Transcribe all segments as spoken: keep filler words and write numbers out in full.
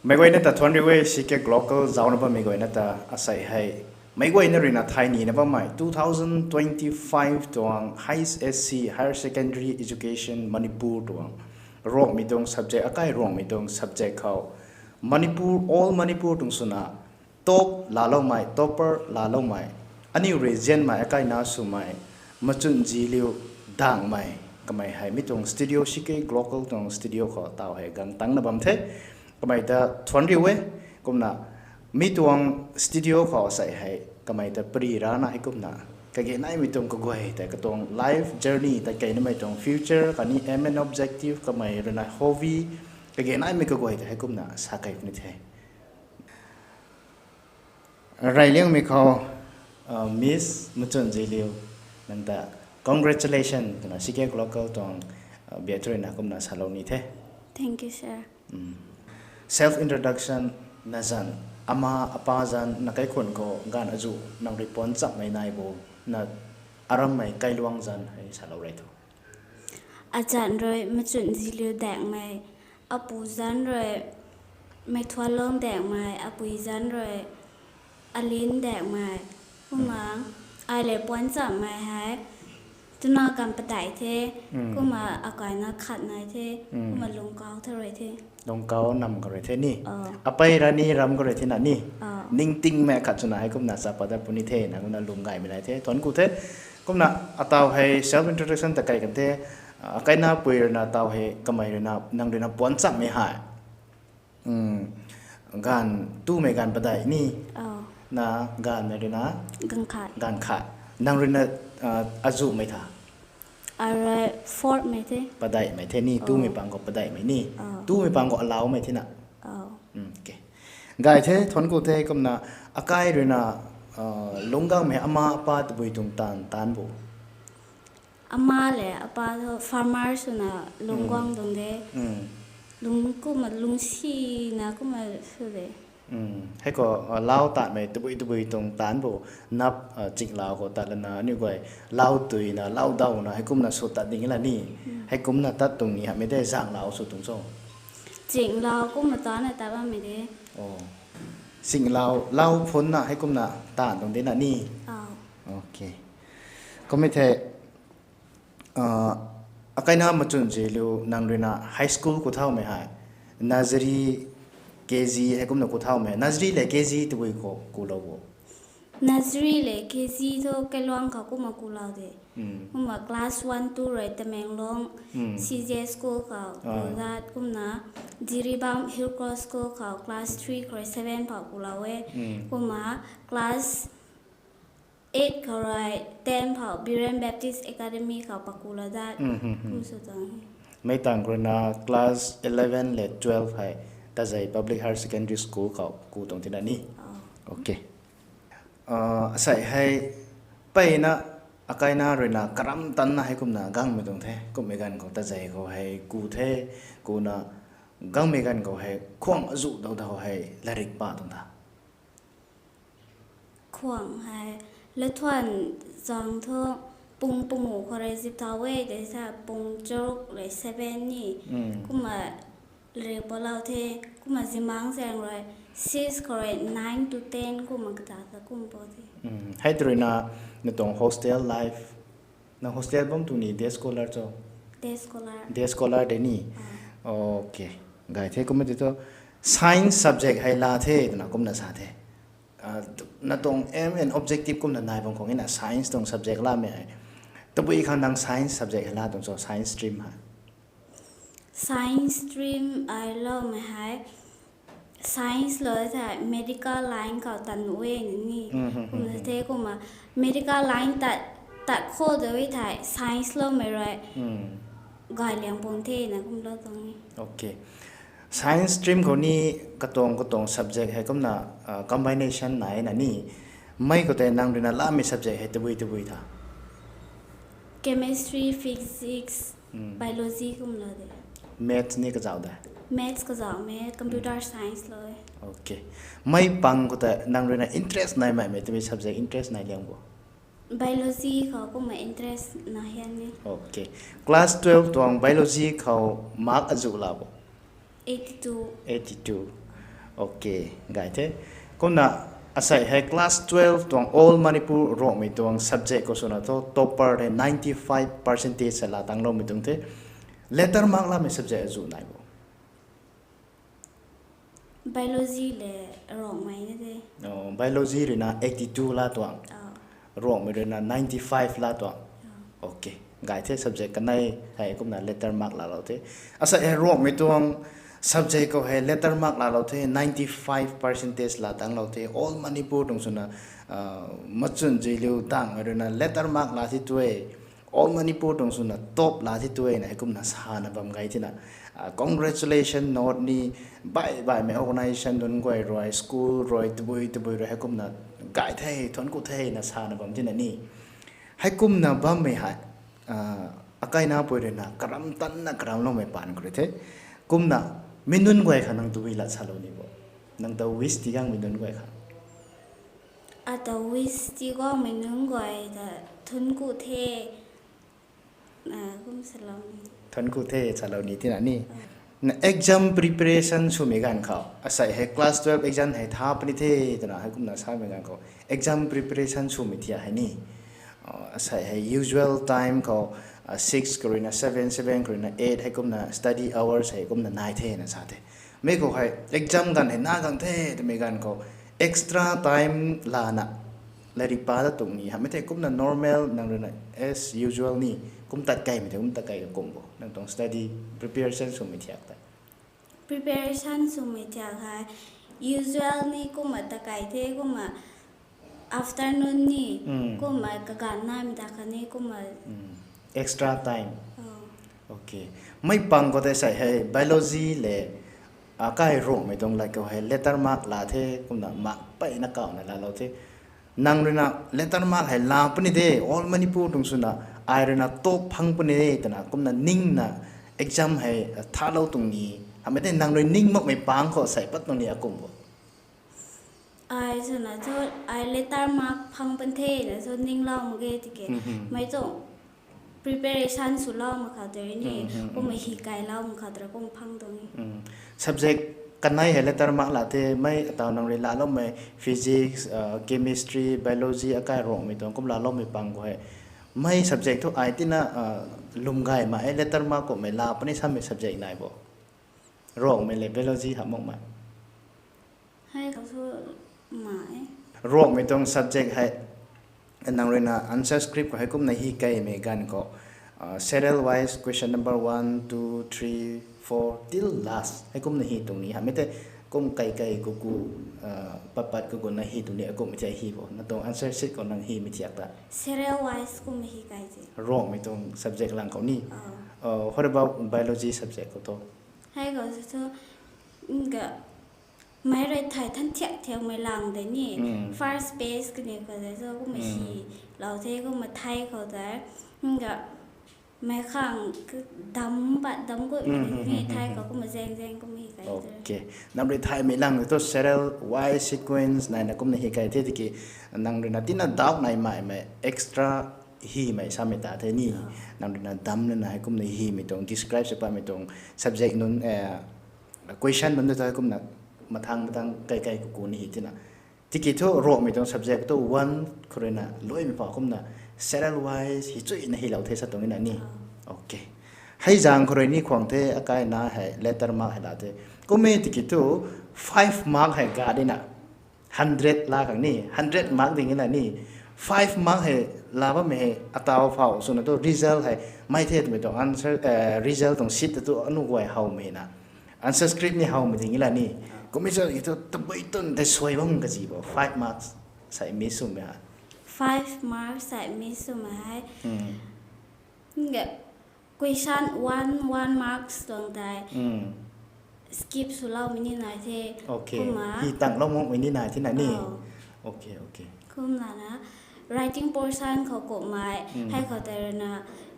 Meic guayna ta thuanc riu e, C K Global zauna bammei guayna ta asei hei. Meic guayna ruina thay nina bammei two thousand twenty-five tuang H S C, Higher Secondary Education Manipur tuang. Ruangmei tuang subject, akai Ruangmei tuang subject khou. Manipur, all Manipur tuang swna top laaloumei, topper laaloumei, aniu regionmei akai na swmei, Machunziliu Dangmei, kamei hei mi tuang studio, C K Global tuang studio khou taw hei gang tangna bam the. Kamei ta thuanc riu e, kumna mi tuang studio khou asei hei, kamei ta pari rana hei kumna. Kage naimei tuang kaguay tei katuang life journey tei kei namei tuang future, kani aim and objective, kamei ruina hobby, kage naimei kaguay tei hei kumna sa kei puni the. Rayliangmei khou, uh, Miss Machunziliu, nang ta congratulation twna C K Global tuang, uh, biak thu ruina kumna salou ni the. Thank you, sir. Self introduction na zan, ama apa zan na kaikhun khou ganv azu nang rui puan chammei nai bo, na arammei kailuang zan hei salou rei tho. Azan rui Machunziliu Dangmei, apu zan rui Meithualong Dangmei, apui zan rui Alin Dangmei, kumna ai le puan chammei hei twna kam padeih the, kumna akaina khat nai the, kumna lungkau the rui the. Lungkau nam khou rui the ni. Apei rani ram khou rui the na ni. Ningtingmei khat swna hei kumna sa pat dat puni the, na kumna lung gaymei nai the, thuanc ku the. Kumna ataw hei self introduction ta kei kan the, ah, akaina pui ruina taw hei kamei ruina, nang ruina puan chammei hei. Ganv, tumei ganv padeih ni. Na ganvmei ruina? Ganv khat. Ganv khat. Nang ruina, ah, azumei tha? Arui fourthmei the. Padeihmei the ni, tumei pang khou padeihmei ni. Tumei pang khou alaumei the na. Gay the, thuanc ku the. Kumna akai ruina, ah, lungc gangmei ama apa tabui tuang taanv taanc bo? Ama le apa thu farmer swna lungc guang tuang de. Lung kumna lungsina kumna sw de. Hei khou, ah, lau tatmei tabui tabui tuang taanc bo, nap, ah, chinglau khou tat lana aniu guay lau tuina, lau dauna hei kumna sw tat ding la ni. Hei kumna tat tuang ni hamhmei de, zanglau sw tuang cho? Chinglau kumna taanna tat bammei de. Chinglau, lau phunna hei kumna taanv tuang de na ni. Ok. Kummei the, ah, akaina Machunziliu nang ruina high school ku thaumei hei, nursery, K G hei kumna ku thaumei, nursery le K G tabui khou kulou bo? Nursery le K G thu kailuang khou kumna kulou de. Kumna class one, two rui Tamenglong C J school khou ku dat, kumna Jiribam Hill Cross School khou class three khou rui seven phou kulou e. Kumna class eight khou rui ten phou Biren Baptist Academy khou pakulou dat. Kum sw tuang. Mei tang ruina class eleven le twelve hei Tazei Public Higher Secondary School khou ku tuang tina ni. Ok. Ah, asei hei, mpeyna, akaina ruina karam tanna hei kumna gangmei tuang the, kummei ganv khou Tazei khou hei ku the, kuna gangmei ganv khou hei khwang azu dau dau hei latrik pa tuang tha? Khwang hei, lathuan zang thu pung pangu khou rui zip thau e, de sa pung charuk le seven ni, kumna latrik palou the, kumna zimang zaeng rui six khou rui nine to ten kumna kata ta kum pa the. Hei tw ruina, na tuang hostel life, na hostel bam tu ni day scholar cho? Day scholar. Day scholar de ni. Ok. Gay the, kumna tei thu science subject hei la the twna kumna sa the. Ah, na tuang aim and objective kumna nai bam khwang na science tuang subject lamei hei? Tabui khang nang science subject hei la tuang cho, science stream hei? Science stream ai loumei hei, science lou thei medical line khou tan nuh e na ni. Kumna the, kumna medical line tat, tat khou de thei science loumei rui gay liang pung the na kumlou tuang e. Ok. Science stream khou ni katuang katuang subject hei kumna, ah, combination nai na ni. Mei khou tei nang ruina lamei subject hei tabui tabui tha? Chemistry, physics, biology kumlou de. Maths ni kazauh de? Maths kazauhmei, computer science lou e. Ok. Mei pang khou tei nang ruina interest nai maimei tabui subject interest nai liang bo? Biology khou kumna interest na hian ni. Ok. Class twelve tuang biology khou mark azu la bo? Eighty-two. Eighty-two. Ok, gay the. Kumna asei hei class twelve tuang All Manipur Rongmei tuang subject khou swna thu topper hei ninety five percentage hei laa tangloumei tuang the. Letter mark laamei subject azuh nai bo? Biology le Rongmei na de. Oh, biology ruina eighty two laa tuang. Rongmei ruina ninety five laa tuang. Ok, gay the, subject kanei hei kumna letter mark laalou the. Asei hei Rongmei tuang subject khou hei letter mark laalou the, ninety five percentage laa tanglou the. All Manipur tuang swna, machun ziliu dangmei ruina letter mark laa thi tu e. All Manipur tuang swna top laa thi tu e na heikumna sana bam gay thina, congratulation note ni baih baihmei organisation nunc guay rui, school rui, tabui tabui rui heikumna gay the, thuanc ku the na sana bam thina ni. Heikumna bammei hei, akainapui ruina karam tanna karamloumei paan khou rui the. Kumna mi nunc guay khang nang tabui lat salou ni bo? Nang ta wish tii gangmei nunc guay khang. Ata wish tii gangmei nunc guay ta thuanc ku the, kum salou ni. Thuanc ku the salou ni tina ni. Na exam preparation swmei ganv khou, asei hei class twelve exam hei tha puni the twna heikumna samei ganv khou, exam preparation swmei thiak hei ni, asei hei usual time khou, six khou ruina seven, seven khou ruina eight heikumna study hours heikumna nai the na sa the. Mi khou hei exam ganv hei na gang the twmei ganv khou extra time lana lairik pa ta tuang ni hamhmei the kumna normal nang ruina as usual ni kum tat kaimei the kum tat kai ka kum bo? Nang tuang study preparation swmei thiak ta. Preparation swmei thiak hei usual ni kumna tat kai the kumna afternoon ni kumna kaganv naimei ta khatni kumna extra time. Ok. Mei pang khou tei sei hei biology le akai Rongmei tuang lat khou hei letter mark laa the kumna mark peyna kawna laalou the. Nang ruina letter mark hei laa puni de, All Manipur tuang swna ai ruina top phang puni de twna kumna ningna exam hei thalou tuang ni hamhmei tei nang rui ning makmei pang khou sei pat tuang ni akum bo? Ai swna thu ai letter mark phang pan the na thu ninglou mak ge tiki, mei tuang preparation swlou mak khou tei ni kumna hi kailou mak khou tei kum phang tuang e. Subject kanei hei letter mark laa the, mei ataw nang rui laaloumei physics, chemistry, biology akai Rongmei tuang kum laaloumei pang khou hei mei subject thu ai tina lwm gay mak e, letter mark kummei laa puni samei subject nai bo? Rongmei le biology hamh makmei. Hei khou thu mak e. Rongmei tuang subject hei nang ruina answer script khou heikumna hi kaimei ganv khou serial wise question number one, two, three, four till last heikumna hi tuang ni hamhmei tei kum kaikai kuku, pat pat kukuna hi tuang ni akumhmei tei hi bo? Nang tuang answer sheet khou nang himei thiak ta. Serial wise kumna hi kai the. Rongmei tuang subject lang khou ni. What about biology subject khou tho? Hei khou thu, ka, mei rui thay than thiak thiakmei lang de ni. First page kani khou de thu kumna hi lou the kumna thay khou tei. Ka, mei khang dam pat dam gut ni thay khou kumna zaeng zaeng kumna hi kai the. Nang rui thaymei lang thu serial wise sequence naina kumna hi kai the tiki nang ruina tina doubt nai maimei extra himei samei ta the ni. Nang ruina dam lana heikumna himei tuang describe sw patmei tuang subject nunc, question nunc ta kumna mathang mathang kaikai kuku ni hi tina. Tiki thu Rongmei tuang subject tu one khou ruina luaimei pha kumna serial wise hi chuyna hilou the sa tuang na ni. Ok. Hei zaeng khou rui ni khwang the akai na hei letter mark hei la the. Kum e tiki thu five mark hei ga dina. Hundred la khang ni, hundred mark ding na ni. Five mark hei la bammei hei ataw phau swna thu result hei mei the twmei tuang answer, result tuang sheet ta thu anu guay howmei na. Answer script ni howmei ding la ni. Kummei sa ki thu tabui tun tei suai bam kazi bo five marks sei miss swmei hei. Five marks sei miss swmei hei. Question one, one marks tuang tei skip swloumei ni nai the. Kumna hi tanglou makmei ni nai the na ni. Ok, ok. Kumlana writing portion khou kummei hei khou tei ruina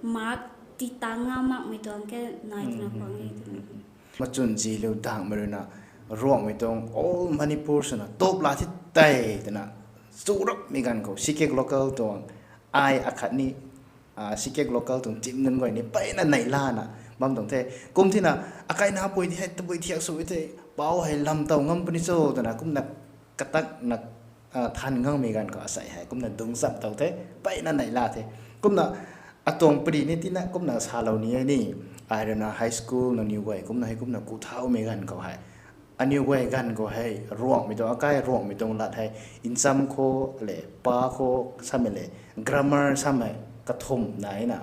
mark ti tang ngam makmei tuang ke nai twna khwang e. Machun ziliu dangmei ruina Rongmei tuang All Manipur swna top laa thi tei twna churapmei ganv khou C K local tuang ai akhat ni, C K local tuang team nunc guay ni peyna neihlana bam tuang the. Kum thina akai napui di hei tabui thiak sw the. Pou hei lam tow ngam puni cho twna kumna katak na, ah, than ngangmei ganv khou asei hei kumna dungchamh tow the, peyna neihla the. Kumna atuang pari ni tina kumna salou ni e ni, ai rui na high school nangniw guay kumna hei kumna ku thaumei ganv khou hei, aniw guay ganv khou hei Ruangmei tuang akai Ruangmei tuang lat hei ncham khou le, pa khou samei le, grammar samei kathumh nai na.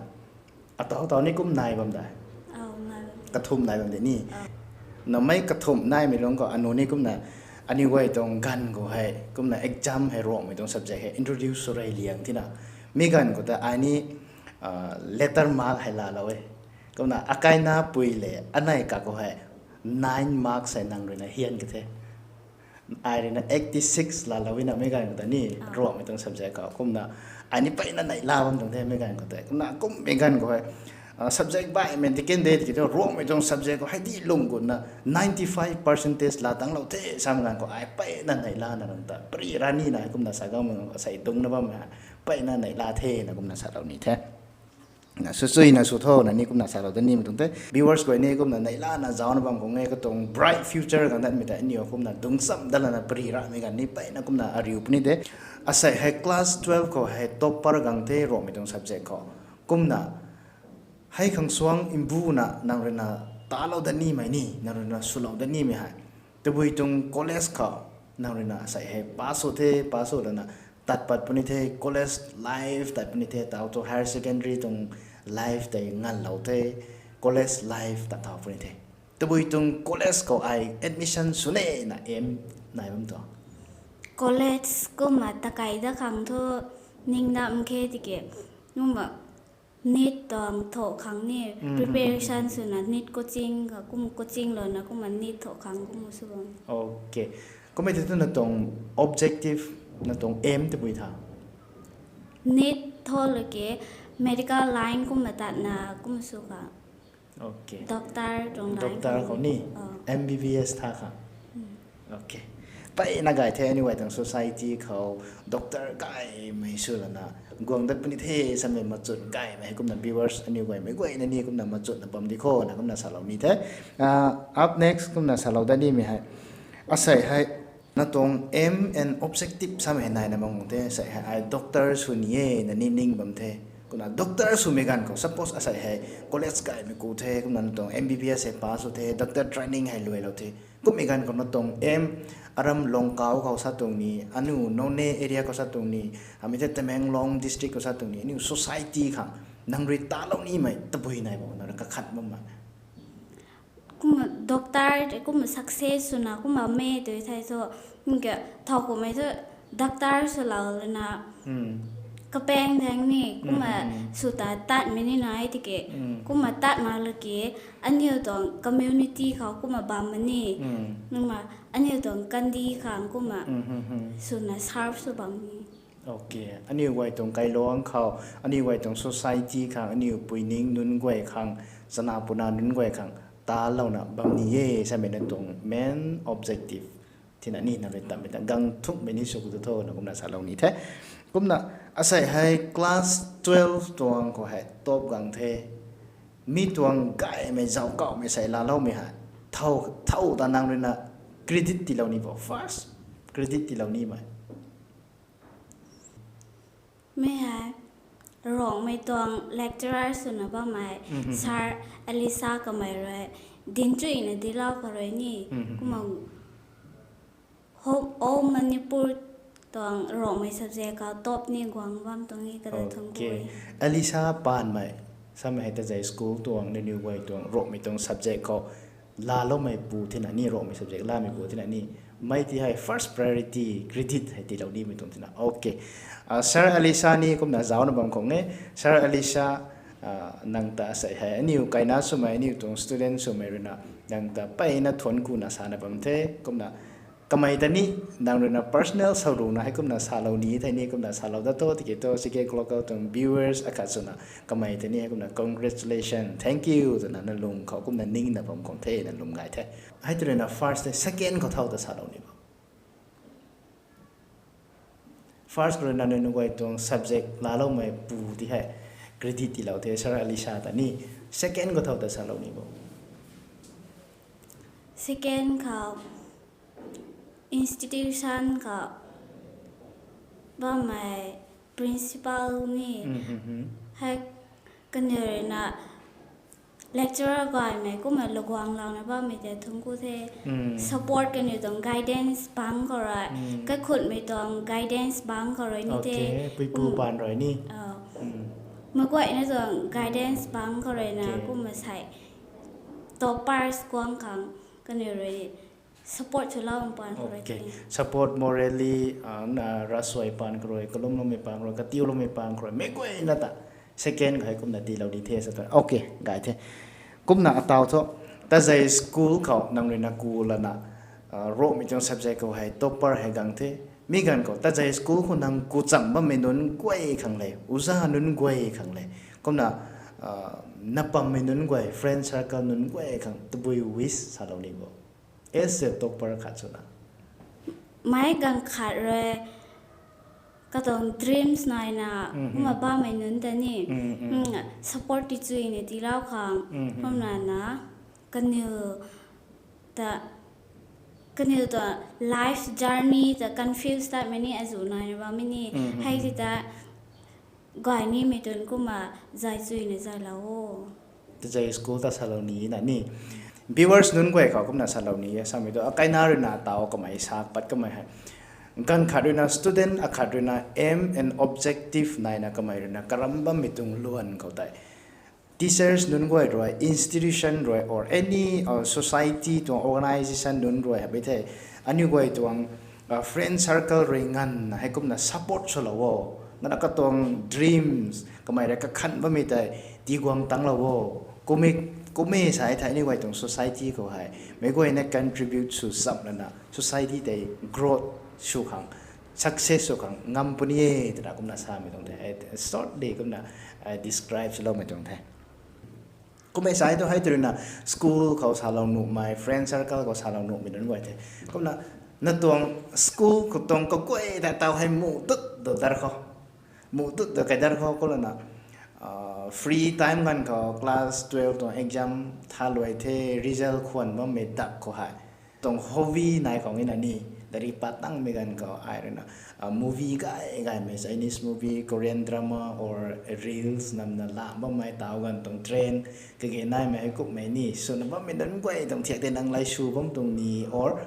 Atau tau ni kum nai bam de. Kathumh nai bam de ni. Namei kathumh naimei lung khou anu ni kumna aniw guay tuang ganv khou hei kumna exam hei Ruangmei tuang subject hei introduce sw rey liang tina. Mi ganv khou ta ai ni, ah, letter mark hei laalou e. Kumna akaina pui le anei ka khou hei nine marks hei nang rui na hian ka the. Ai rui na eighty six laalou e na mi ganv khou ta ni, Ruangmei tuang subject khou. Kumna ai ni peyna neihla bam tuang the mi ganv khou ta. Kumna kum mi ganv khou hei, ah, subject baihmei ti ken de tiki thu Ruangmei tuang subject khou hei di lung gutna ninety five percentage laa tanglou the sam ganv khou ai peyna neihlana nang ta pari ra ni na kumna sa gangmei ganv khou sei dungcna bammei peyna neihla the na kumna salou ni the. Na swchui na sw tho na ni kumna salou dat nimei tuang the. Viewers guay ni kumna neihlana zaucna bam khou nge katuang bright future ganv datmei ta aniw kumna dungchamh dat lana pari ramei ganv ni peyna kumna ariu puni de. Asei hei class twelve khou hei topper gang the Ruangmei tuang subject khou. Kumna hei khang suang mbuna nang rui na talou dat nimei ni, nang rui na swlou dat nimei hei tabui tuang college khou nang rui na asei hei pass sw the, pass sw lana tat pat puni the, college life tat puni the, tau tu higher secondary tuang life tei nganlou the, college life tat thau puni the. Tabui tuang college khou ai admission swni na aim nai bam tu. College kumna takai dat khang thu ningdam khe tiki, kumna NEET tuang thow khang ni, preparation swna NEET coaching ka kum coaching louna kumna NEET thow khang kum sw bam. Ok. Kummei tei tu na tuang objective, na tuang aim tabui tha? NEET thow laki medical line kumna tatna kum sw kha. Ok. Doctor tuang line khou ni, MBBS tha kha. Ok. Peyna gay the aniw guay tuang society khou doctor gaymei sw lana guang dat puni the samei machut gaymei hei kumna viewers aniw guaymei guayna ni kumna machutna bam di kho na kumna salou ni the. Ah, up next kumna salou dat nimei hei, asei hei na tuang aim and objective samei hei naina bam khang the, asei hei ai doctor sw ni e na ni ning bam the. Kumna doctor swmei ganv khou suppose asei hei college gaymei ku the, kumna na tuang MBBS hei pass sw the, doctor training hei luailou the. Kummei ganv khou na tuang aim aram Longkau khou sa tuang ni, aniu Noney area khou sa tuang ni, amei the Tamenglong district khou sa tuang ni, aniu society khang nang rui talou nimei tabui nai bo, nang rui kakhat bammei? Kumna doctor, kumna success swna kumna mei tu thei thu, kumna thow kummei thu doctor swlou lana kapaeng thang ni, kumna sw ta tatmei ni nai tiki, kumna tat mak laki, aniu tuang community khou kumna bam ma ni, kumna aniu tuang kandih khang kumna swna serve sw bam ni. Ok, aniu guay tuang kailuang khou, aniu guay tuang society khang, aniu pui ning nunc guay khang, chana puna nunc guay khang talouna bam ni e samei na tuang main objective thina ni nang rui tammei ta gang thukmei ni sw ku tu tho na kumna salou ni the. Kumna asei hei class twelve tuang khou hei top gang the. Mi tuang gaymei zauc kauhmei sei laaloumei hei thow, thow ta nang rui na credit tiilou ni bo, first credit tiilou nimei? Mi hei Ruangmei tuang lecturer swna bammei Sir Alisha kamei rui dinchuina dilou khou rui ni, kumna Hope All Manipur tuang Ruangmei subject khou top ni guang bam tuang e kata thung ku e. Alisha Panmei, samei hei ta zai school tuang, nangniw guay tuang Ruangmei tuang subject khou laaloumei pu thina ni, Ruangmei subject laamei pu thina ni, mei ti hei first priority credit hei tiilou nimei tuang thina. Ok. Ah, Sir Alisha ni kumna zaucna bam khang e. Sir Alisha, ah, nang ta asei hei aniu kaina swmei, aniu tuang student swmei rui na nang ta peyna thuanc kuna sana bam the. Kumna kamei ta ni nang rui na personal saruna hei kumna salou ni thei ni, kumna salou dat tho tiki thu Sikek Local tuang viewers akhat swna kamei ta ni hei kumna congratulation, thank you twna na lung khou kumna ningna bam khang the na lwm gay the. Hei tu rui na first tei second khou thow ta salou ni bo? First khou rui na nangniw guay tuang subject laaloumei pu ti hei credit tiilou the Sir Alisha ta ni, second khou thow ta salou ni bo? Second khou institution khou bammei principal ni hei kaniw ruina lecturer gaymei kumna laguanglouna bammei tei thungc ku the. Support kaniw tuang guidance bangc khou rui, kaikhutmei tuang guidance bangc khou rui ni the. Puipu paan rui ni. Meic guayna tuang guidance bangc khou ruina kumna sei toppers guang khang kaniw rui support swlou paan khou rui the. Support morally, na rasuai paan khou rui, kalumloumei paan khou rui, katiuloumei paan khou rui, meic guayna ta second khou hei kumna tiilou di the sa tu. Ok, gay the. Kumna ataw thu, tazei school khou nang ruina ku lana, romei tuang subject khou hei topper hei gang the. Mi ganv khou tazei school khou nang ku cham bammei nunc guay khang le, uza nunc guay khang le, kumna napammei nunc guay, friend circle nunc guay khang tabui wish salou ni bo? As a topper khat swna, meic ganv khat rui katuang dreams naina kumna bammei nunc ta ni support ti chuina tiilou khang, kumna na kaniw ta, kaniw ta life journey ta confuse tatmei ni azuh naina bammei ni hei ti ta gay nimei tun kumna zay chuina zaylou o. Tazei school ta salou ni na ni. Viewers nunc guay khou kumna salou ni e samei tu, akaina ruina taw kamei sa pat kamei hei, ganv khat ruina student akhat ruina aim and objective naina kamei ruina karam bammei tuang luan khou tei teachers nunc guay rui, institution rui, or any society tuang organisation nunc rui hei bit the, aniu guay tuang friend circle rui nganvna hei kumna support swlou o, nana katuang dreams kamei rui kakhan bammei tei tiguang tanglou o. Kummei, kummei sa thei aniu guay tuang society khou hei meic guayna contribute sw cham lana society tei growth sw khang, success sw khang ngam puni e twna kumna samei tuang the. Shortly kumna describe swloumei tuang the. Kummei sa tu hei tu ruina school khou salou nuhmei, friend circle khou salou nuhmei nunc guay the. Kumna natuang school khou tuang kaguay ta taw hei muh tut do dar khou, muh tut do kai dar khou kumna free time ganv khou class twelve tuang exam thaluai the, result khwan bammei dak khou hei tuang hobby nai khou nina ni, lairik pat tangmei ganv khou ai ruina movie gay gaymei, Chinese movie, Korean drama or reels namna lam bammei taw ganv tuang trend kage naimei hei kummei ni swna bammei nunc guay tuang thiak tei nang lay sw bam tuang ni, or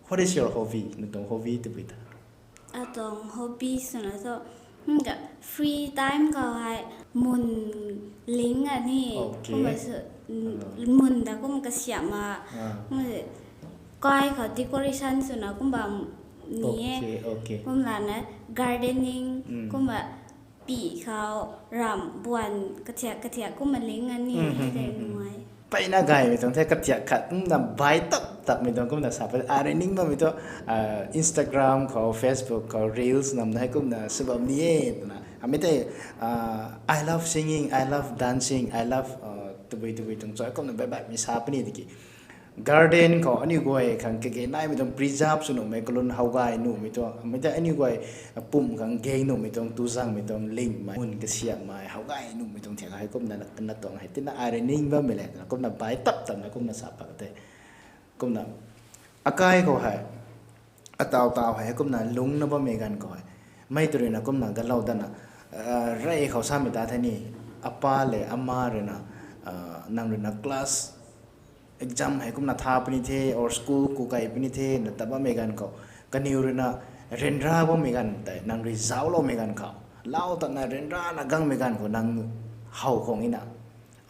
what is your hobby? Nang tuang hobby tabui ta? Atuang hobby swna thu, free time khou hei mun ling a ni, kumna mun ta kum kasiamh a, kai khou decoration swna kum bam ni e. Kumlana gardening, kumna pi khou ramh buan kathiak kathiak kumna ling a ni, tei nungai. Mpeyna gaymei tuang the, kathiak khat kumna bai tap tapmei tuang kumna sa pat, arui ning bammei tu, Instagram khou, Facebook khou reels namna hei kumna sw bam ni e twna. Amei tei I love singing, I love dancing, I love tabui tabui tuang choi kumna bai baihmei sa puni tiki garden khou aniu guay khang kage naimei tuang preserve sw nuhmei kalun how gay nuhmei tuang, amei tei aniu guay pum khang gay nuhmei tuang, tuzangmei tuang, lingmei, mun kasiamhmei, how gay nuhmei tuang thiak hei kumna na tuang hei tina arui ning bammei le twna kumna bai tap tapna kumna sa pat the. Kumna akai khou hei, ataw taw hei kumna lungcna bammei ganv khou hei, mei tu ruina kumna galou dana, rey khou samei ta the ni, apa le ama ruina, nang ruina class exam hei kumna tha puni the or school ku kai puni the na ta bammei ganv khou, kaniw ruina ryanra bammei ganv tei nang rui zaucloumei ganv khou, lau tatna ryanrana gangmei ganv khou nang how khang ina,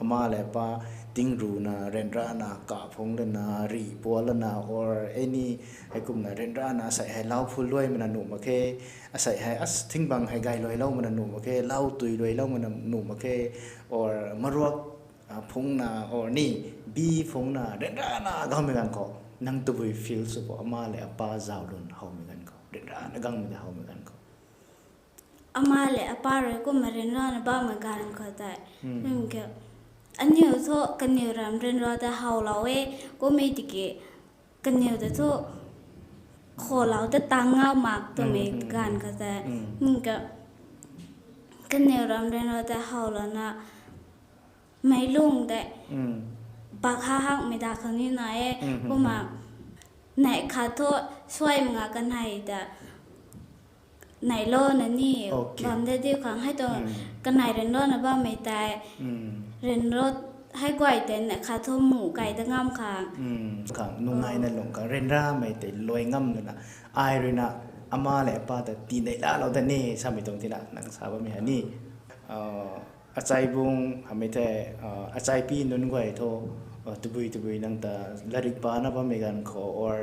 ama le apa tingruna ryanrana kap phungc lana, rih pual lana, or any, heikumna ryanrana asei hei lau phu luai mana nuh mak khe, asei hei as thingbang hei gay luailou mana nuh mak khe, lau tui luailou mana nuh mak khe, or maruak phungcna or ni bi phungcna ryanrana gangmei ganv khou, nang tabui feel sw khou, ama le apa zauc lun howmei ganv khou, ryanrana gangmei ta howmei ganv khou? Ama le apa rui kumna ryanrana bammei ganv khou tei, aniu thu kaniw ram ryanra ta howlou e, kummei tiki kaniw ta thu kholou ta tang ngau mak twmei ganv khou tei, kaniw ram ryanra ta howlouna meic lung tei Pak ha hakmei da khang ni na e, kumna neih khat thu suai manga kanei ta neihlouna ni bam de diu khang hei tuang kanei ryanrana bammei tei ryanra hei guay tei neih khat thu muh kai da ngam khang, khang nungaina lung khang ryanramei tei luai ngam lana, ai ruina ama le apa ta tii neihlalou da ni samei tuang tina nang sa bammei hei ni. Achaibung hamei the, achaipi nunc guay thu tabui tabui nang ta larik pana bammei ganv khou or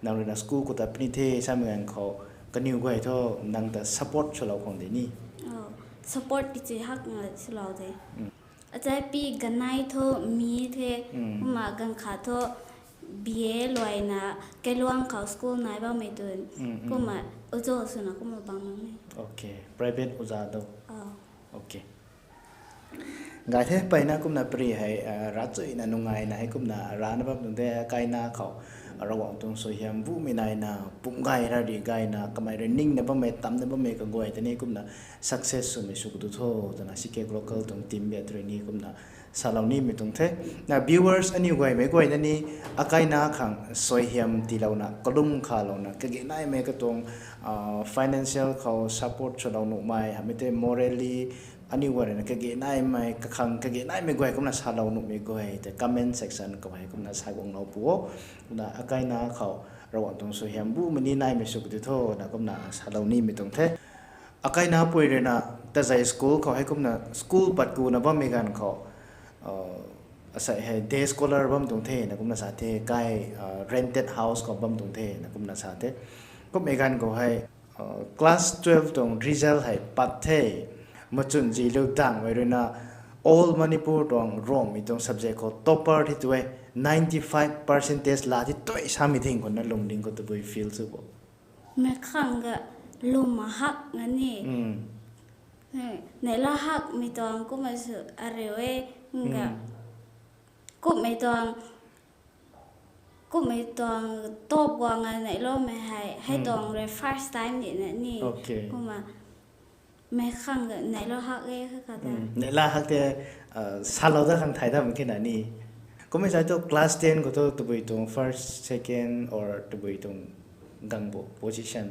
nang ruina school khou ta puni the samei ganv khou kaniw guay thu nang ta support swlou khang de ni? Support ki chi hak nga swlou de. Achaipi ganei thu mi the, kumna ganv khat thu B A luaina kailuang khou school nai bammei tun, kumna oja swna kumna bam nang e. Private oja do. Gay the, mpeyna kumna pari hei ravchuina nungaina hei kumna rana bam tuang the, akaina khou Ravguangc tuang suaihiam bumei naina pum gay ra ri gayna kamei rui ningna bammei tamna bammei kaguay tei ni kumna success swmei sw kadu tho twna C K Global tuang team biat rui ni kumna salou nimei tuang the. Na viewers aniu guaymei guayna ni akaina khang suaihiam tiilouna kalum khalouna kage naimei katuang financial khou support swlou nuhmei hamei tei morally aniu guay ruina kage naimei kakhang kage naimei guay kumna salou nuhmei guay tei comment section khou hei kumna sa guanglou pu o. Kumna akaina khou Ravguangc tuang suaihiam bumei ni naimei sw kadu tho na kumna salou nimei tuang the. Akaina pui ruina Tazei school khou hei kumna school pat kuna bammei ganv khou asei hei day scholar bam tuang the na kumna sa the, kai rented house khou bam tuang the na kumna sa the. Kummei ganv khou hei class twelve tuang result hei pat the, machun zilu dangmei ruina All Manipur tuang Rongmei tuang subject khou topper thi tu e, ninety five percentage la thi tu e samei thing khou na lungding khou tabui feel sw bo? Mei khang ga lwm hak nga ni. Neihla hakmei tuang kumna sw ariu e, nga kummei tuang kummei tuang top guang a neihloumei hei hei tuang rui first time nina ni. Kumna mei khang ga neihlou hak e kha kha ta. Neihla hak the, salou da khang thay dam khe na ni. Kummei sai thu class ten khou thu tabui tuang first, second or tabui tuang gang bo position?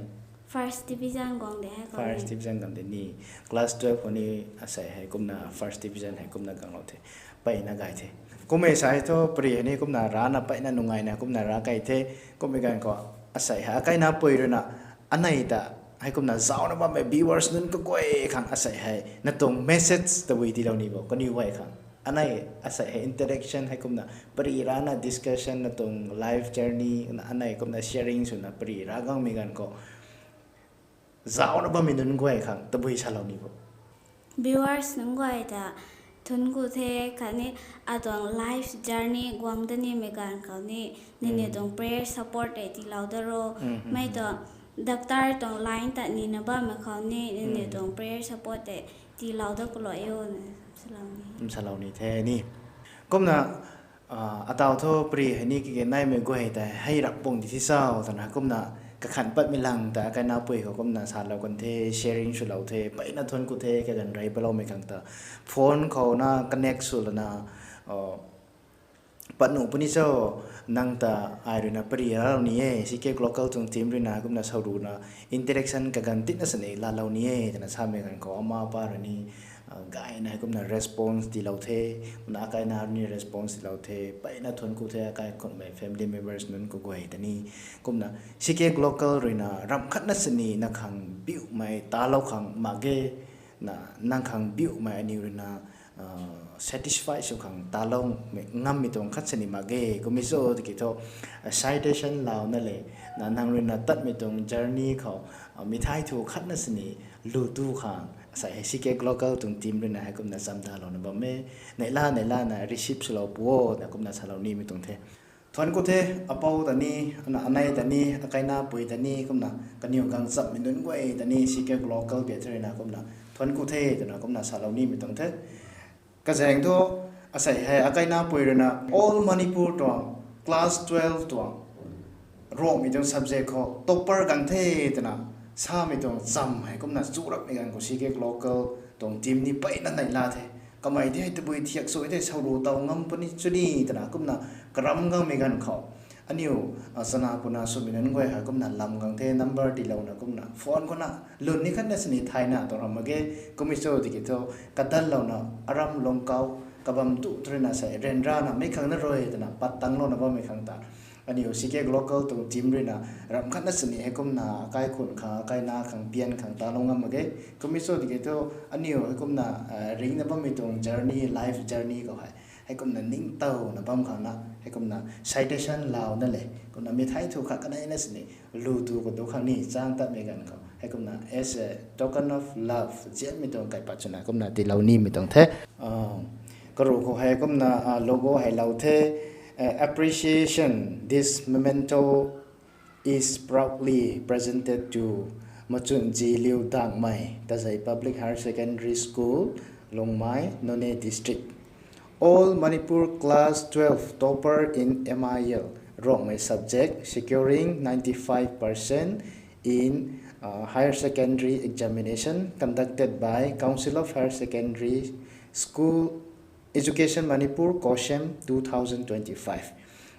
First division guang de hei khou. First division gang de ni. Class twelve khou ni asei hei kumna first division hei kumna ganglou the. Mpeyna gay the. Kummei sai thu pari hei ni kumna rana mpeyna nungaina kumna ra kai the. Kummei ganv khou asei hei akaina pui ruina anei ta hei kumna zauna bammei viewers nunc kaguay khang asei hei na tuang message tabui tiilou ni bo kaniw guay khang? Anei asei hei interaction hei kumna pari rana discussion na tuang life journey na anei kumna sharing swna pari ra gangmei ganv khou zauna bammei nunc guay khang tabui salou ni bo? Viewers nunc guay ta thuanc ku the khatni atuang life journey guang da nimei ganv khou ni nini tuang prayer support tei tiilou da ro. Mei tuang doctor tuang line ta nina bammei khou ni nini tuang prayer support tei tiilou da kulou e o na salou ni the ni. Kumna ataw thu pari hei ni kage naimei guay tei hei rap pung di thi cho twna kumna kakhan patmei lang ta akaina pui khou kumna salou kan the, sharing swlou the, mpeyna thuanc ku the, kaganv rey paloumei khang ta phone khou na connect sw lana pat nuh puni cho, nang ta ai ruina pari ralou ni e, C K Global tuang team ruina kumna sauruna interaction kaganv tina sini laalou ni e twna samei ganv khou ama apa rui ni gayna hei kumna response tiilou the, kumna akaina rui ni response tiilou the, mpeyna thuanc ku the akai khunmei family members nunc kaguay ta ni. Kumna C K Global ruina ramh khatna sini na khang biumei talou khang mak ge, na nang khang biumei aniw ruina satisfy sw khang taloumei ngammei tuang khat sini mak ge kummei cho tiki thu citation launa le, na nang ruina tatmei tuang journey khou mi thai thu khatna sini lu tu khang asei hei C K Global tuang team ruina hei kumna chamdalouna bam e, neihla neihla na receive swlou pu o na kumna salou nimei tuang the. Thuanc ku the, apou ta ni, na anei ta ni, akaina pui ta ni kumna kaniw gang chammei nunc guay ta ni C K Global biat ruina kumna thuanc ku the twna kumna salou nimei tuang the. Kazaeng thu asei hei akaina pui ruina All Manipur tuang class twelve tuang Rongmei tuang subject khou topper gang the twna samei tuang cham hei kumna chu rapmei ganv khou C K Global tuang team ni mpeyna neihla the. Kamei tei tabui thiak sw tei sauru taw ngam puni chuni twna kumna karam gangmei ganv khou. Aniu, ah, chana puna swmei nunc guay hei kumna lam gang the number tiilouna kumna phone khou na lun ni khatna sini thayna tuang ram mak ge. Kummei cho tiki thu kadanlouna aram lungkau kabam tu tu ruina sei ryanrana mei khang na rui twna pat tanglouna bammei khang ta. Aniu C K Global tuang team ruina ram khatna sini hei kumna akai khun khang, akai na khang, pian khang talou ngam mak ge. Kummei cho tiki thu aniu hei kumna, ah, ringna bammei tuang journey, life journey khou hei, hei kumna ningtowna bam khang na, hei kumna citation launa le, kumna mi thei thu khat kaneina sini lu tu khou tu khang ni chang tatmei ganv khou hei kumna as a token of love zianmei tuang kaipat swna kumna tiilou nimei tuang the. Ah, karu khou hei kumna, ah, logo hei lou the, ah, appreciation, this memento is proudly presented to Machun Ziliu Dangmei, Tazei Public Higher Secondary School, Lungmai, Noney District. All Manipur class twelve topper in M I L, Rongmei subject, securing ninety-five percent in, uh, higher secondary examination conducted by Council of Higher Secondary School Education Manipur, COHSEM, two thousand twenty-five.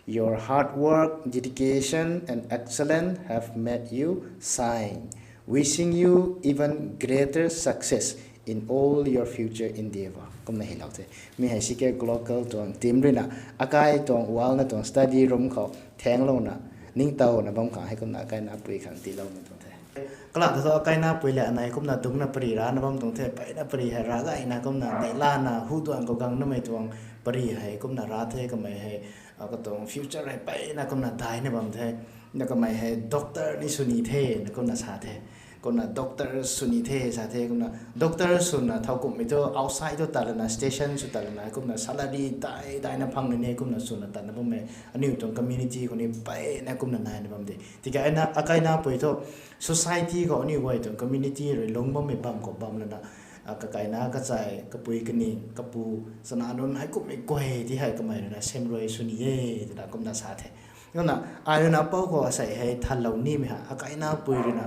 Your hard work, dedication, and excellence have made you shine. Wishing you even greater success in all your future endeavor. Kumna hei lou the. Mi hei C K Global tuang team ruina akai tuang wall na tuang study room khou thanglouna ningtowna bam khang hei kumna akai napui khang tiiloumei tuang the. Kalam thu akai napui le anei kumna dungcna pary rana bam tuang the, peyna pary hei ravgayna kumna neihlana hu tuang khou gang namei tuang pary hei kumna ra the kamei hei, ah, katuang future hei peyna kumna daina bam the. Na kamei hei doctor ni sw ni the na kumna sa the. Kumna doctor sw ni the sa the, kumna doctor swna thowkumhmei thu outside thu tat lana station sw tat lana kumna salary dai daina phang ni ne kumna swna tatna bammei aniu tuang community khou ni peyna kumna naina bam de. Tiki akai napui thu society khou aniu guay tuang community rui lungc bammei bam khou bam lana, ah, kakaina kachai kapui kaning kapu chana nunc hei kumhmei guay ti hei kamei ruina sem rui sw ni e twna kumna sa the. Kumna ai ruina apou khou asei hei thanlou nimei ha akai napui ruina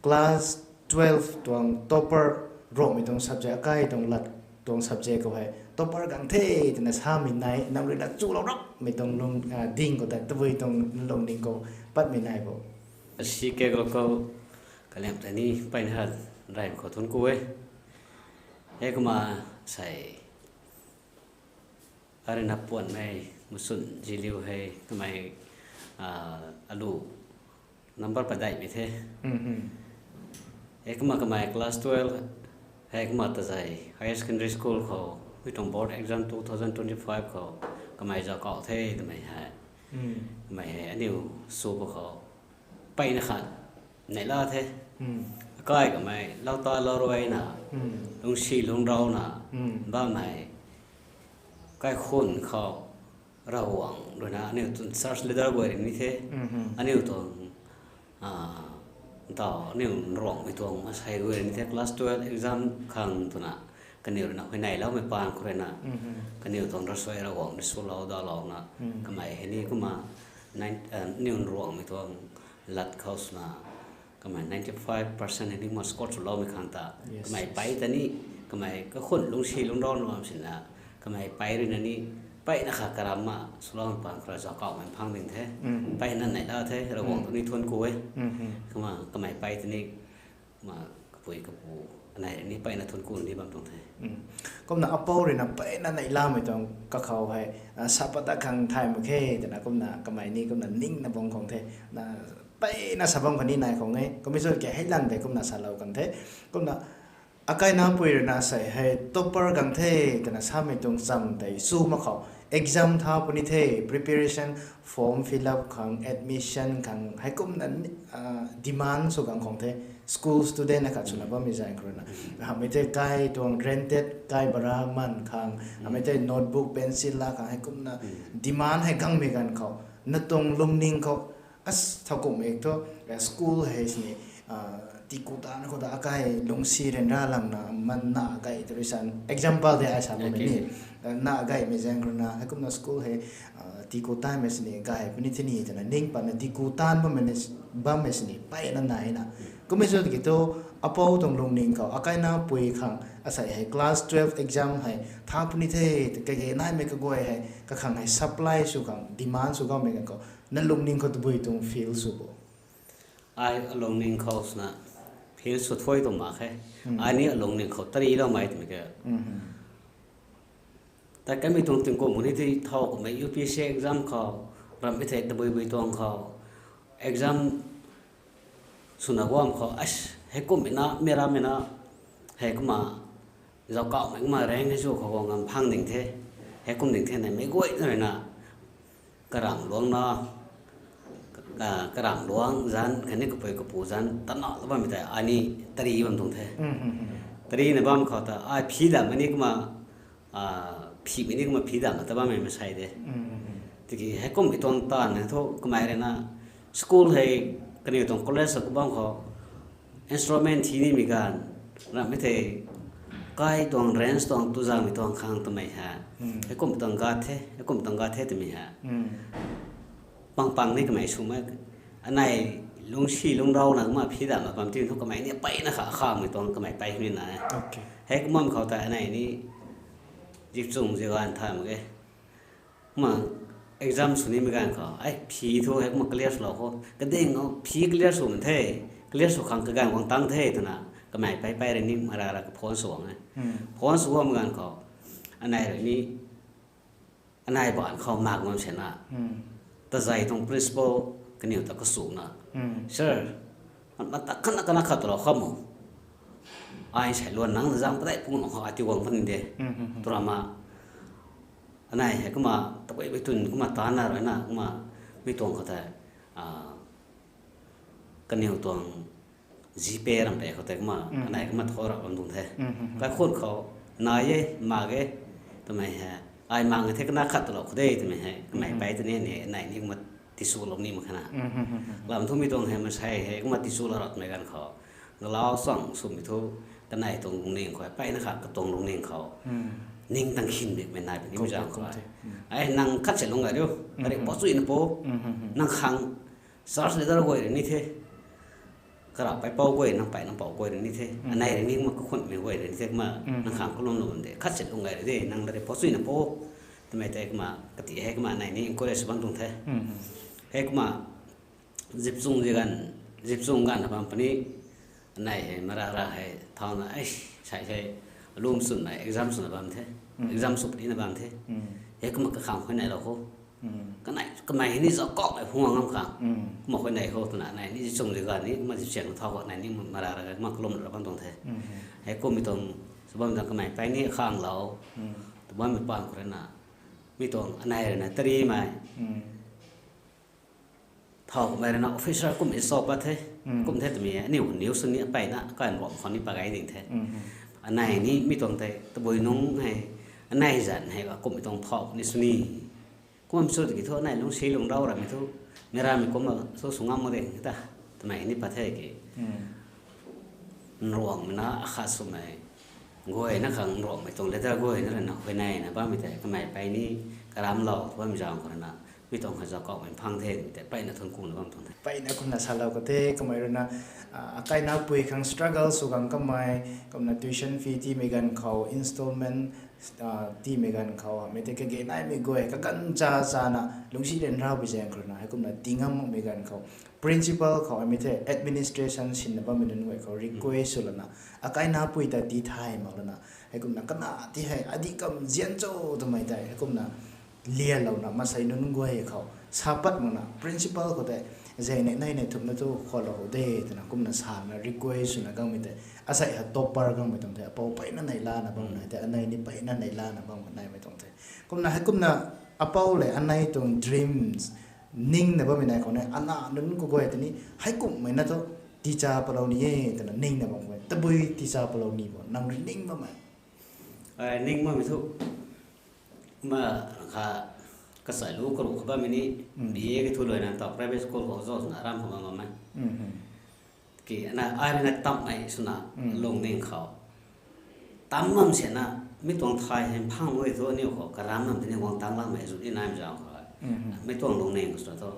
class twelve tuang topper Rongmei tuang subject akai tuang lat tuang subject khou hei topper gang the twna samei nai nang ruina chulou rapmei tuang lung, ah, ding khou ta tabui tuang lungning khou patmei nai bo. C K Global kaliam tei ni peyna ha rey khou thun ku e. Hei kumna sei arina puanmei Machun Ziliu hei kamei, ah, alu number padeihmei the. Hei kumna kamei class twelve hei kumna Tazei Higher Secondary School khou mi tuang board exam two thousand twenty-five khou kamei zauc kau the twmei hei. Kamei hei aniu sw pa khou peyna khat neihla the. Akai kamei lau ta lau ruina lungcsi lungc rauna bammei kaikhun khou Ravguangc ruina aniu tuang church leader guay rui ni the. Aniu tuang, ah, ntaw aniu Ruangmei tuang masei guay rui ni the class twelve exam khang twna kaniw ruina huayneyloumei paan khou ruina kaniw tuang rasuai Ravguangc rui swlou dawlouna kamei hei ni kumna nine, ah, aniu Ruangmei tuang lat khou swna kamei ninety five percent hei ni kumna score swloumei khang ta kamei pey ta ni kamei kaikhun lungcsi lungc rauna bam sina kamei pey ruina ni peyna khat karamna swloumei paan khou rui zauc kaumei phang ding the. Peyna neihla the, Ravguangc tu ni thuanc ku e. Kumna kamei pey ta ni kumna kapui kapu anei ni peyna thuanc ku ni bam tuang the. Kumna apou ruina peyna neihlamei tuang kakhou hei, ah, sa pat dat khang thay mak khe twna kumna kamei ni kumna ningna bam khang the. Na peyna sa bam khatni nai khang e. Kummei cho ke hei lang tei kumna salou kan the. Kumna akai napui ruina sei hei topper gang the twna samei tuang cham tei chu mak khou exam tha puni the, preparation, form fill up khang, admission khang hei kumna, ah, demand sw gang khang the. School student akhat swna bammei zaeng khou ruina hamhmei the kai tuang rented, kai bara man khang, hamhmei the notebook, pencil la khang hei kumna demand hei gangmei ganv khou na tuang lungning khou as thowkumhmei thu, eh, school hei sini, ah, tiku tan khou ta akai lungcsi ryanra langna man na gay tei rui san example de ai sa bammei ni, eh, na gaymei zaeng khou ruina hei kumna school hei, ah, tiku tanmei sini gay puni the ni twna ning patna tiku tan bammei ni, bammei sini peyna naina Kummei sw tiki thu, apou tuang lungning khou, akaina pui khang, asei hei class twelve exam hei, tha puni the, kage naimei kaguay hei, kakhang hei supply sw khang, demand sw gaumei ganv khou, na lungning khou tabui tuang feel sw bo? Ai alungning khou swna, feel sw thuy tuang mak khe. Ai ni alungning khou tari loumei twmei ke. Tei kamei tuang tingkum ni tei thow kummei U P S C exam khou, rammei thei tabui bui tuang khou, exam swna guam khou, hei kummei na, mei rammei na, hei kumna, zauc kauhmei kumna rank hei sw khou guang ngam phang ding the, hei kum ding the na, mei guayna rui na, karamh luangna, karamh luang zanc khatni kapui kapu zanc tana la bammei tei ai ni tari bam tuang the. Tarina bam khou ta ai phi damei ni kumna, phimei ni kumna phi damna ta bammei masei de. Tiki hei kummei tuang taanv hei thu kamei rui na, school hei, kaniw tuang college sa kabam khou, instrument thi nimei ganv, rammei thei, kai tuang range tuang tuzangmei tuang khang twmei hei, hei kum tuang gat the, hei kum tuang gat the twmei hei, pang pang ni kamei swmei, anei lungcsi lungcrauna kumna phi damna bam ti thu kamei ni peyna kha khamei tuang kamei pey ni na. Hei kumna khou tei anei ni, zipchung zi ganv thay mak e. Kumna exam sw nimei ganv khou, ai phi thu hei kumna clear swlou khou, kading phi clear sw man the, clear sw khang kaganv guang tang the twna, kamei pey pey rui ni mara ra ka phone sw guang e. Phone sw guangmei ganv khou, anei rui ni, anei baanv khou mak ngam sena, tazei tuang principal kaniw ta kasuna, Sir, mata khatna kana khat lou kham o. Ai sei luan nang na zang padeih pung nang khou ai ti guang pan de. Twra ma, anei hei kumna tabui bui twn kumna taanna rui na kumna, mi tuang khou tei, kaniw tuang GPay ram pe khou tei kumna, anei kumna tho rap bam tuang the. Kaikhun khou, nai e, mak e, twmei hei, ai mak e the kana khat lou khou de twmei hei, kamei pey tei ni ni, anei ni kumna tiswlou ni mak khana. Lam thu mi tuang hei masei hei kumna tiswlou rap twmei ganv khou, galau chang swmei thu, kanei tuang lungning khou, peyna kha katuang lungning khou, ning tang khin bikmei nai puni mi zang khou, ai nang khat se lung gay riu, kari pou chuina pou, nang khang, church leader guay rui ni the, kara peipou guay, nang pey nang pou guay rui ni the, anei rui ni kumna kakhunmei guay rui ni the kumna, nang khang kalum lou de, khat se lung gay rui de, nang lari pou chuina pou, twmei tei kumna kati hei kumna anei ni encourage bam tuang the. Hei kumna, zipchung zi ganv, zipchung ganv na bam puni, anei hei mara ra hei thauna, ai, sei hei, alum swna exam swna bam the, exam sw puni na bam the, hei kumna kakhang khuay nei lou khou, kanei kamei hei ni zauc kauhmei phung ngam khang, kumna khuay nei khou twna anei ni zipchung zi ganv ni kumna zipsiang thau khou anei ni mara ra kumna kalum ra bam tuang the. Hei kummei tuang, sw bam tuang kamei pey ni khanglou, tw bammei paan khou rui na, mi tuang anei rui na tarimei thau kummei rui na officer kummei cho pat the, kum the twmei aniu niw sw ni apeyna kai nruam khou ni pa gay ding the. Anei ni mi tuang tei tabui nungc hei, anei zanc hei kummei tuang thau ni sw ni, kum sw tiki thu anei lungcsi lungcrau ramei thu, mei ramei kumna thu sw ngam mak de ta, twmei ni pat the ki, nruanghmei na akhat swmei guayna khang nruanghmei tuang leader guayna rui na khuay nei na bammei tei kamei pey ni, karamlou tw bammei zang khou rui na, mi tuang kha zauc kauhmei phang the twmei tei peyna thuanc kuna bam tuang the. Peyna kumna salou ka the, kamei rui na, akaina pui khang struggle sw gang kamei, kumna tuition fee tiimei ganv khou, installment tiimei ganv khou, mei tei kage naimei guay kaganv cha chana lungcsi ryanrau bi zaeng khou rui na, hei kumna tii ngam makmei ganv khou, principal khou, mei tei administration sinna bammei nunc guay khou request sw lana, akaina pui ta tii thay mak lana, hei kumna kana ti hei adi kam zian cho twmei tei hei kumna lialouna masei nunc guay khou sa pat makna principal khou tei, zei nei nei nei thumna thu khualou de twna kumna sana request swna gangmei tei, asei hei topper gangmei tuang the, apou peyna nei lana bam nai tei, anei ni peyna nei lana bam naimei tuang the. Kumna hei kumna apou le anei tuang dreams, ningna bammei nai khou ne, ana nunc kaguay tei ni, hei kumhmei na thu, teacher palou ni e twna ningna bam khou, tabui teacher palou ni bo, nang rui ning bammei? Ning bammei thu, ma, kha, kachai lu karuh kha bammei ni, B A ki thu luaina ta private school khou zauc swna aram khou bam bam e. Ki, ana, ai rui na tamhmei swna, lungning khou. Tam bam sena, mi tuang thay hei phang e thu aniu khou, karam bam tei ni guang tang lammei zut ni naimei zang khou. Mi tuang lungning khou swna thu.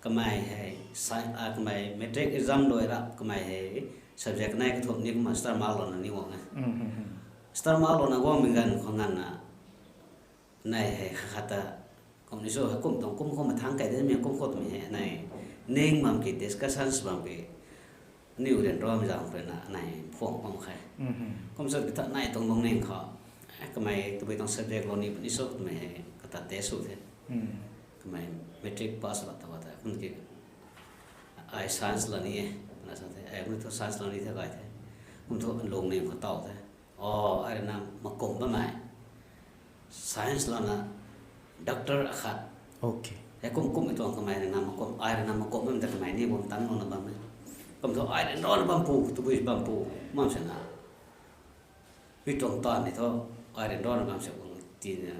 Kamei hei, sci- ah, kamei matric exam lui rap kamei hei subject nai kathumh ni kumna star mark louna ni guang e. Star mark louna guangmei ganv khou nganvna nai hei khat ta kum ni sw hei kum tuang kum khou mathang kai de mei kum khou twmei hei nai ning bam ki discussions bam ki aniu ryanramei zaeng ruina nai phuang bam khe. Kum sw ki tha nai tuang lungning khou, eh, kamei tabui tuang subject lou ni puni sw twmei hei kata test sw the. Kamei matric pass la ta ta kum ki ai science la ni e, na sa the, ai kum thu science la ni the gay the. Kum thu lungning khou taw the. O, ai rui na makum bammei science lana doctor akhat. Hei kum kummei tuang kamei rui na makum, ai rui na makum bam ta kamei ni bam tan louna bam e. Kum thu ai rui na bam pu, tabui bam pu, mam sina. Mi tuang taanv ni thu, ai rui na bam se kum tina,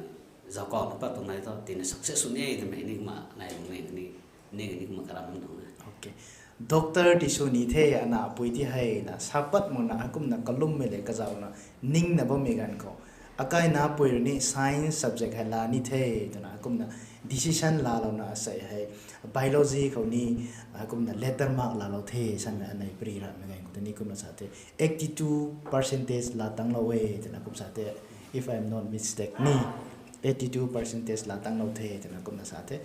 zauc kau na pat tuang nai thu, tina success sw ni e twmei ni kumna nai lungning ni, ni ni kumna karam bam tuang e. Doctor ti sw ni the, ana pui ti hei na sa pat makna, hei kumna kalummei le kazauhna, ningna bammei ganv khou. Akaina pui rui ni science subject hei la ni the, twna hei kumna decision laalouna asei hei biology khou ni, hei kumna letter mark laalou the, samei anei pari ramei ganv khou ta ni kumna sa the, eighty two percentage la tanglou e, twna kum sa the, if I am not mistake ni, eighty two percentage la tanglou the, twna kumna sa the.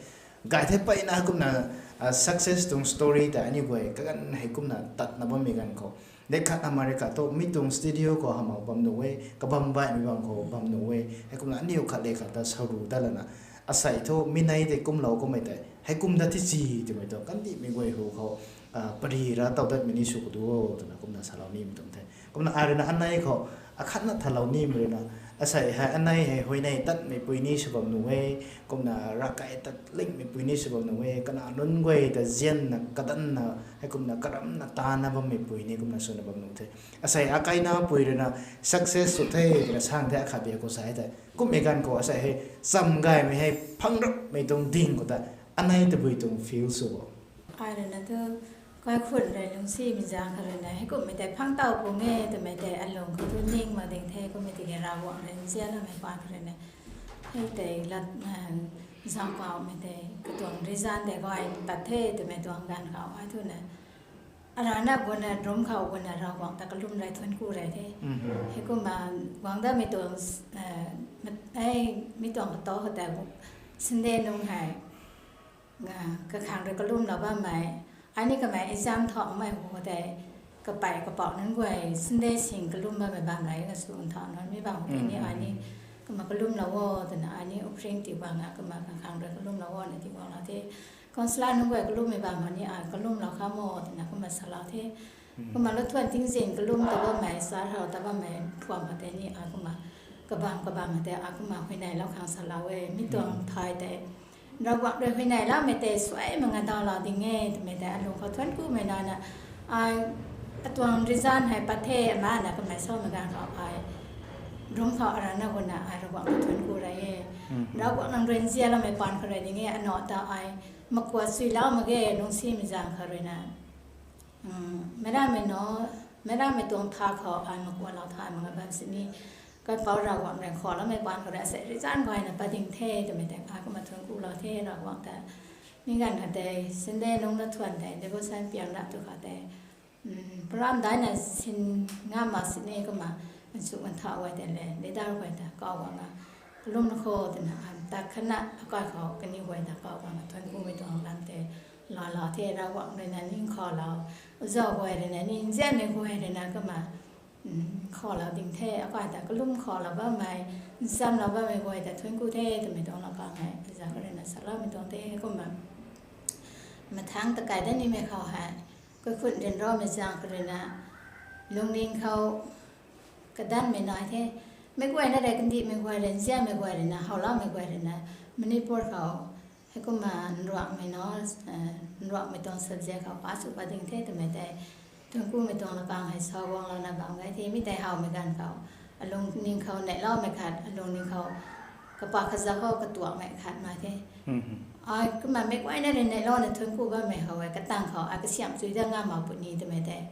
Gay the peyna kumna, ah, success tuang story ta aniu guay kaganv hei kumna tatna bammei ganv khou. Dei khat America thu mi tuang studio khou hamh bam nuh e, kabam baihmei bam khou bam nuh e. Hei kumna aniu khat le khat ta saru dat lana. Asei thu mi nei tei kumlou kummei tei. Hei kum dat thi ci twmei tuang kandihmei guay hu khou, ah, pari ra taw datmei ni sw kadu o, twna kumna salou nimei tuang the. Kumna ai rui na anei khou, akhatna thalou nimei rui na. Asei hei anei hei huayney tatmei pui ni sw bam nuh e, kumna ravkai tat lingmei pui ni sw bam nuh e, kana nunc guay ta zianna, kadanna, hei kumna karamna, tana bammei pui ni kumna swna bam nuh the. Asei akaina pui rui na success sw the, twna sang the akhat bia khou sa e the. Kummei ganv khou asei hei, cham gaymei hei, phang rapmei tuang ding khou ta, anei tabui tuang feel sw bo. Ai rui na tu, kaikhun rui lungcsimei zaeng kha rui na, hei kummei tei phang taw pung e, twmei tei alung khou tu ning mak ding the, kummei tiki Ravguangc rui nzianloumei paan kha rui na. Hei tei lat, zauc kaumei tei, katuang reason tei guay tat the, twmei tuang ganv khou, ai thu na. Arana guna, room khou guna, Ravguangc ta kalum rei thuanc ku rei the. Hei kumna, guang datmei tuang, ei, mi tuang kataw khou tei, Sunday nung hei, kakhang rui kalumlou bammei, ai ni kamei exam thawmei hu tei, kapei kapouc nunc guay Sunday sing kalum bammei bam rei na sw nthau nunc mi bam tei ni ai ni, kumna kalumlou o, twna ai ni offering tii bang a, kumna kakhang rui kalumlou o, na tii guanglou the. Councillor nunc guay kalummei bam hou ni ai kalumlou kha mo, twna kumna salou the. Kumna lou thuan tingzin kalum ta bammei, sar hou ta bammei, phuam hou tei ni ai kumna, kabam kabam hou tei ai kumna huayneylou khang salou e, mi tuang thay tei. Ravguangc rui huayneyloumei tei suai mak nga dawlou ding e, twmei tei alung khou thuanc kumei nana, ai, atuang reason hei pat the, amana kamei samei ganv khou ai, room khou arana guna ai Ravguangc ta thuanc ku rei e. Ravguangc nang rui nzianloumei paan khou rui ding e, ano ta ai, makua chuilou mak ge, lungcsimei zaeng kha rui na. Meic rammei no, meic rammei tuang tha khou ai makualou thay mak nga bam sini, kaipouc Ravguangc rui khualoumei paan khou rui asei reason guayna pat ding the, twmei tei ai kumna thuanc kulou the Ravguangc ta. Mi ganv kha tei, Sunday nung na thuan tei, devotion piang rap tu kha tei, program daina sin ngam mak sini kumna, nchuk nthau guay tei le, leader guay ta kau guangna, kalumlou kho twna, tat khatna akai khou kaniw guay ta kau guangna thuanc kumei tuang lam tei, laalou the Ravguangc rui na ning khaulou, zauc guay rui na ning nzianmei guay rui na kumna, khaulou ding the, akai ta kalum khaulou bammei, nchamlou bammei guay ta thuanc ku the, twmei tuang lou kang hei, zauc kha rui na saloumei tuang the, kumna. Mathang ta kai dat nimei khou hei, kaikhun ryanramei zaeng kha rui na, lungning khou, kadanmei nai the, meic guayna rui kandihmei guay rui, nzianmei guay rui na, howloumei guay rui na, Manipur khou, heikumna nruanghmei no, nruanghmei tuang subject khou pass sw pat ding the twmei tei, thuanc kumei tuang lou kang hei sa guanglouna bam gay the, mi tei howmei ganv khou, alungning khou neihloumei khat, alungning khou, kapa khaza khou katuakmei khat nai the. Ai kumna meic guayna rui neihlouna thuanc ku bammei khou e, katang khou ai kasiamh chui dat ngam mak puni twmei tei,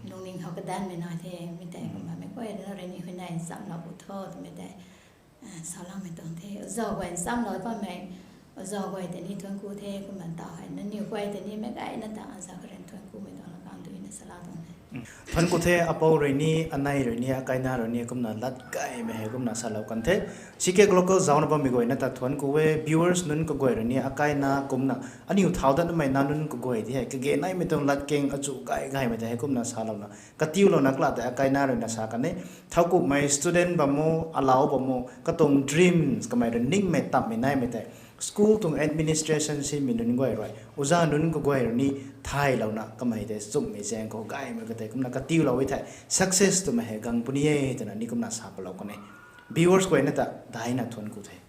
lungning khou kadanmei nai the, mi tei kumna meic guayna rui ni huayney nchamlou pu tho twmei tei, saloumei tuang the, zauc guay nchamlou bammei, Zau guay tei ni thuanc ku the, kumna ta hei nangniw guay tei ni meic gayna ta aza karen thuanc kumei tuang lakang duina salou tuang the. Thuanc ku the apou rui ni, anei rui ni, akaina rui ni kumna lat gaymei hei kumna salou kan the. C K Global zauna bammei guayna ta thuanc ku e, viewers nunc kaguay rui ni, akaina kumna aniw thau datmei na nunc kaguay di hei kage naimei tuang latkaeng achu gay gaymei tei hei kumna salouna katiulouna kala tei akaina ruina sa kan e. Thowkumhmei student bam o, alau bam o, katuang dreams kamei rui ningmei tammei naimei tei school tuang administration simei nunc guay rui, oja nunc kaguay rui ni thaylouna kamei tei chumhmei zaeng khou gaymei katei kumna katiulou e thei success twmei hei gang puni e twna ni kumna sa palou kan e. Viewers guayna ta daina thuanc ku the.